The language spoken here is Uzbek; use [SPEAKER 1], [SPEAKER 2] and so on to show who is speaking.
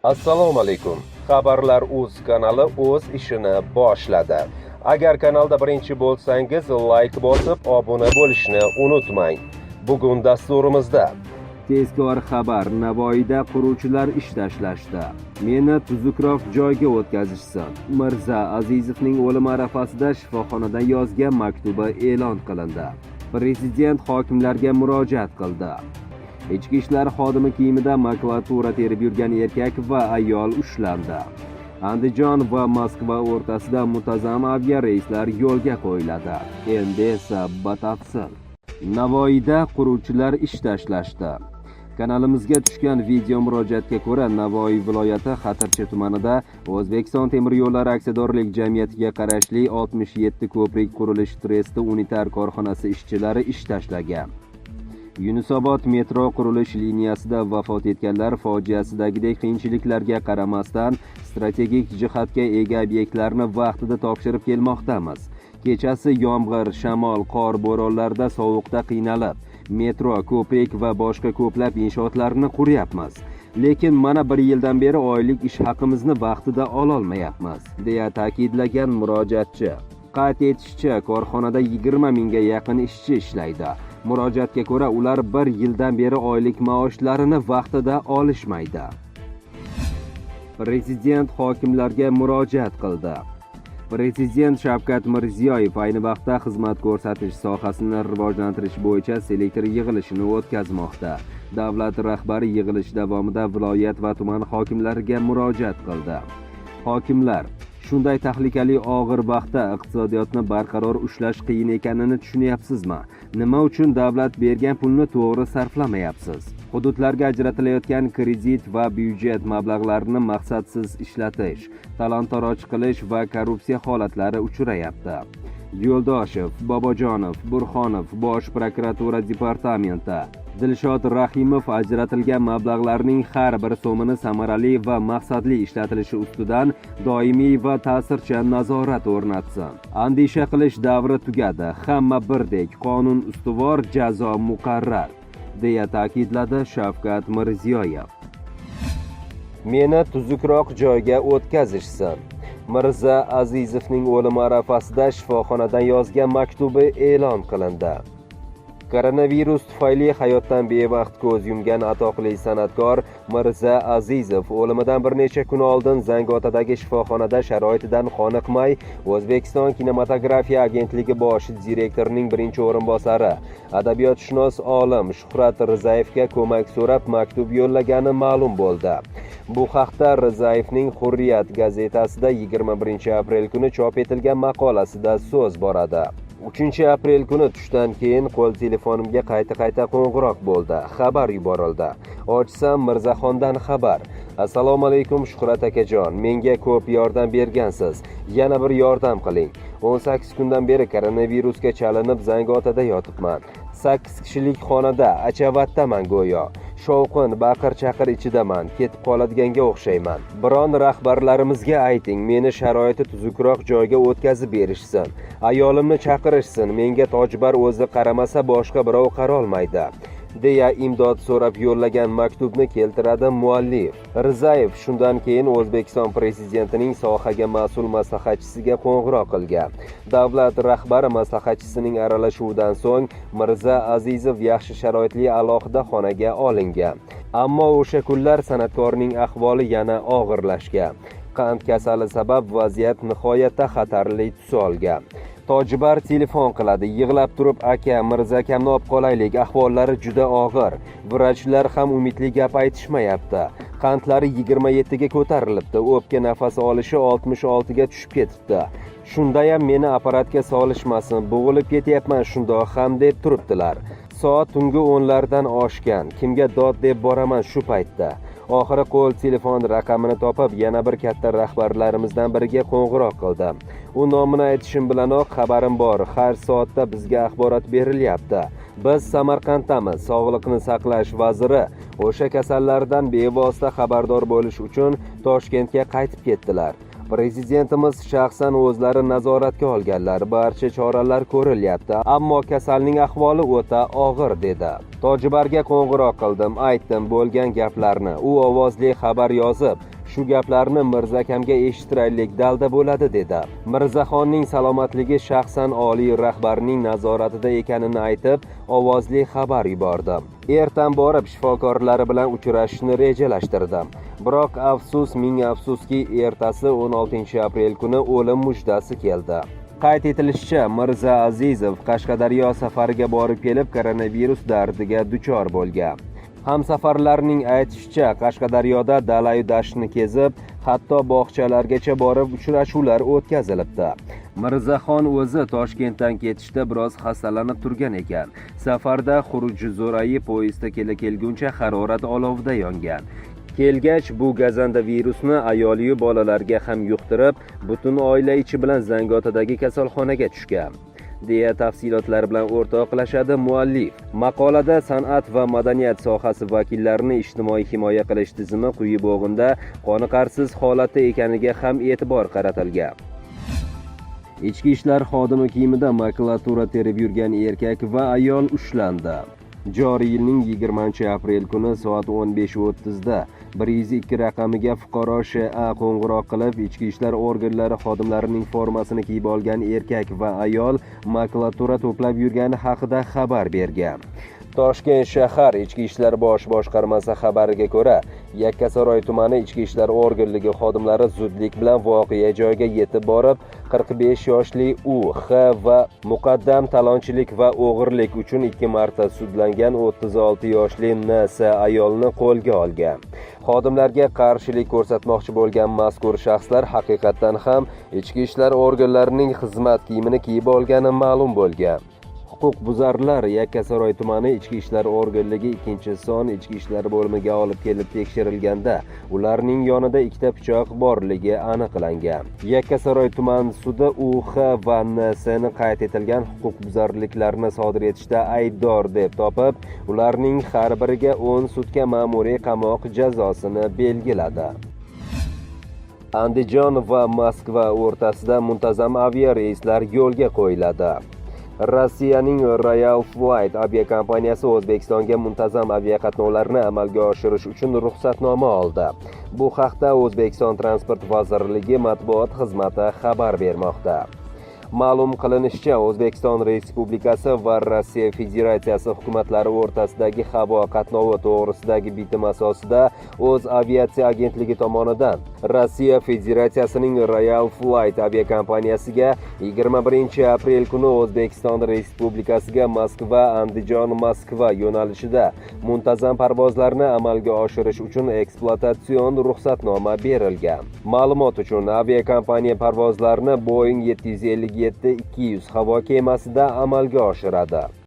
[SPEAKER 1] Assalomu alaykum. Xabarlar uz kanali o'z ishini boshladi. Agar kanalda birinchi bo'lsangiz, like bosib, obuna bo'lishni unutmang. Bugun dasturimizda tezkor xabar: Navoiyda quruvchilar ish tashlashdi. Meni tuzukroq joyga o'tkazishsin. Mirza Azizovning o'limi arafasida shifoxonadan yozgan maktubi e'lon qilindi. Prezident hokimlarga murojaat qildi. Ichki ishlar xodimi kiyimida makulatura terib yurgan erkak va ayol ushlandi. Andijon va Moskva o'rtasida muntazam aviareyslar yo'lga qo'yiladi. Endi esa batafsil. Navoiyda quruvchilar ish tashlashdi. Kanalimizga tushgan video murojaatga ko'ra, Navoiy viloyati Xatirchi tumanida O'zbekiston temir yo'llari aksiyadorlik jamiyatiga qarashli 67 ko'prik qurilish tresti unitar korxonasi ishchilari ish tashlagan. Yunusobod metro qurilish liniyasida vafot etganlar fojiasidagidek qiyinchiliklarga qaramasdan, strategik jihatga ega obyektlarni vaqtida topshirib kelmoqdamiz. Kechasi yomg'ir, shamol, qor bo'ronlarda, sovuqda qiynalib, metro, ko'prik va boshqa ko'plab inshootlarni quryapmiz. Lekin mana bir yildan beri oylik ish haqimizni vaqtida ololmayapmiz, deya ta'kidlagan murojaatchi. Qayd etishicha, korxonada 20 mingga yaqin ishchi ishlaydi. Murojaatga ko'ra, ular bir yildan beri oylik maoshlarini vaqtida olishmaydi. Prezident hokimlarga murojaat qildi. Prezident Shavkat Mirziyoyev ayni vaqtda xizmat ko'rsatish sohasini rivojlantirish bo'yicha selektor yig'ilishini o'tkazmoqda. Davlat rahbari yig'ilish davomida viloyat va tuman hokimlariga murojaat qildi. Hokimlar, shunday tahlikali og'ir vaqtda iqtisodiyotni barqaror ushlash qiyin ekanini tushunyapsizmi? Nima uchun davlat bergan pulni to'g'ri sarflamayapsiz? Hududlarga ajratilayotgan kredit va byudjet mablag'larini maqsadsiz ishlatish, talon-taroj qilish va korrupsiya holatlari uchrayapti. Yo'ldoshev, Bobojonov, Burxonov, Bosh prokuratura departamenti, Dilshod Rahimov ajratilgan mablag'larning har bir so'mini samarali va maqsadli ishlatilishi ustidan doimiy va ta'sirchan nazorat o'rnatsin. Andisha qilish davri tugadi. Hamma birdek, qonun ustuvor, jazo muqarrar, deya ta'kidladi Shavkat Mirziyoyev. Meni tuzukroq joyga o'tkazishsin. Mirza Azizovning o'limi arafasida shifoxonadan yozgan maktubi e'lon qilindi. Koronavirus tufayli hayotdan bevaqt ko'z yumgan atoqli san'atkor Mirza Azizov o'limidan bir necha kun oldin Zangiotadagi shifoxonada sharoitidan qoniqmay, O'zbekiston kinematografiya agentligi bosh direktorining birinchi o'rinbosari, adabiyotshunos olim Shuhrat Rizayevga ko'mak so'rab maktub yo'llagani ma'lum bo'ldi. Bu haqda Rizayevning Hurriyat gazetasida 21 aprel kuni chop etilgan maqolasida so'z boradi. 3 aprel kuni tushdan keyin qo'l telefonimga qayta-qayta qo'ng'iroq bo'ldi. Xabar yuborildi. Ochsam, Mirzaxondan xabar. Assalomu alaykum, Shuhrat akajon. Menga ko'p yordam bergansiz. Yana bir yordam qiling. 18 kundan beri koronavirusga chalinib Zangiotada yotibman. 8 kishilik xonada achavatdaman go'yo. Shovqin, baqir-chaqir ichidaman. Ketib qoladiganga o'xshayman. Biron rahbarlarimizga ayting, meni sharoiti tuzukroq joyga o'tkazib berishsin. Ayolimni chaqirishsin. Menga Tojbar o'zi qaramasa, boshqa birov qarolmaydi, deya imdod so'rab yo'llagan maktubni keltiradi muallif. Rizayev shundan keyin O'zbekiston prezidentining sohaga mas'ul maslahatchisiga qo'ng'iroq qilgan. Davlat rahbari maslahatchisining aralashuvidan so'ng Mirza Azizov yaxshi sharoitli alohida xonaga olingan. Ammo o'sha kunlar san'atkorning ahvoli yana og'irlashgan. Qand kasali sabab vaziyat nihoyatda xatarli tus olgan. Tojibar telefon qiladi, yig'lab turib: "Aka, Mirza akamni olib qolaylik, ahvollari juda og'ir. Vrachlar ham umidli gap aytishmayapti. Qandlari 27 ga ko'tarilibdi, o'pka nafas olishi 66 ga tushib ketibdi. Shundayam meni apparatga solishmasin, bo'g'ilib ketyapman shundoq ham", deb turibdilar. Soat tungi 10 lardan oshgan. Kimga dod deb boraman shu paytda? Oxiri qo'l telefon raqamini topib, yana bir katta rahbarlarimizdan biriga qo'ng'iroq qildim. U nomini aytishim bilanoq: "Xabarim bor, har soatda bizga axborot berilyapti. Biz Samarqanddamiz. Sog'liqni saqlash vaziri o'sha kasallardan bevosita xabardor bo'lish uchun Toshkentga qaytib ketdilar. Prezidentimiz shaxsan o'zlari nazoratga olganlar, barcha choralar ko'rilyapti, ammo kasalning ahvoli o'ta og'ir", dedi. Tojibarga qo'ng'iroq qildim, aytdim bo'lgan gaplarni. U ovozli xabar yozib, Shu gaplarni Mirza akamga eshittiraylik, dalda bo'ladi, dedi. Mirzaxonning salomatligi shaxsan oliy rahbarning nazoratida ekanini aytib, ovozli xabar yubordim. Ertam borib shifokorlari bilan uchrashishni rejalashtirdim. Biroq afsus, ming afsuski, ertasi 16 aprel kuni o'lim mujdasi keldi. Qayd etilishicha, Mirza Azizov Qashqadaryo safariga borib kelib, koronavirus dardiga duchor bo'lgan. Hamsafarlarning aytishicha, Qashqadaryoda dalayu dashtni kezib, hatto bog'chalargacha borib uchrashuvlar o'tkazilibdi. Mirzaxon o'zi Toshkentdan ketishda biroz xastalanib turgan ekan. Safarda xuruji zo'rayib, poyezdda kela kelguncha harorat olovida yongan. Kelgach bu gazanda virusni ayoliyu bolalarga ham yuqtirib, butun oila ichi bilan Zangiotadagi kasalxonaga tushgan, deya tafsilotlar bilan o'rtoqlashadi muallif. Maqolada san'at va madaniyat sohasi vakillarini ijtimoiy himoya qilish tizimi quyi bo'g'inda qoniqarsiz holatda ekaniga ham e'tibor qaratilgan. Ichki ishlar xodimi kiyimida makulatura terib yurgan erkak va ayol ushlandi. Joriy yilning 20 aprel kuni soat 15:30 da 102 raqamiga fuqaro Sh.A qo'ng'iroq qilib, ichki ishlar organlari xodimlarining formasini kiyib olgan erkak va ayol makulatura to'plab yurgani haqida xabar bergan. Toshkent shahar Ichki ishlar bosh boshqarmasi xabariga ko'ra, Yakkasaroy tumani ichki ishlar organligi xodimlari zudlik bilan voqea joyiga yetib borib, 45 yoshli U.X va muqaddam talonchilik va o'g'irlik uchun ikki marta sudlangan 36 yoshli N.S ayolni qo'lga olgan. Xodimlarga qarshilik ko'rsatmoqchi bo'lgan mazkur shaxslar haqiqatdan ham ichki ishlar organlarining xizmat kiyimini kiyib olgani ma'lum bo'lgan. Huquqbuzarlar Yakkasaroy tumani ichki ishlar organligi 2 son ichki ishlar bo'limiga olib kelib tekshirilganda, ularning yonida ikkita pichoq borligi aniqlangan. Yakkasaroy tuman sudi UX va NS ni qayd etilgan huquqbuzarliklarni sodir etishda aybdor deb topib, ularning har biriga 10 sutka ma'muriy qamoq jazosini belgiladi. Andijon va Moskva o'rtasida muntazam aviareyslar yo'lga qo'yiladi. Rossiyaning Royal Flight aviakompaniyasi O'zbekistonga muntazam aviaqatnovlarni amalga oshirish uchun ruxsatnoma oldi. Bu haqda O'zbekiston Transport vazirligi matbuot xizmati xabar bermoqda. Ma'lum qilinishicha, O'zbekiston Respublikasi va Rossiya Federatsiyasi hukumatlari o'rtasidagi havo qatnovi to'g'risidagi bitim asosida O'z aviatsiya agentligi tomonidan Rossiya Federatsiyasining Royal Flight aviakompaniyasiga 21 aprel kuni O'zbekiston Respublikasiga Moskva Andijon Moskva yo'nalishida muntazam parvozlarni amalga oshirish uchun ekspluatatsion ruxsatnoma berilgan. Ma'lumot uchun, aviakompaniya parvozlarni Boeing 757-200 havo kemasida amalga oshiradi.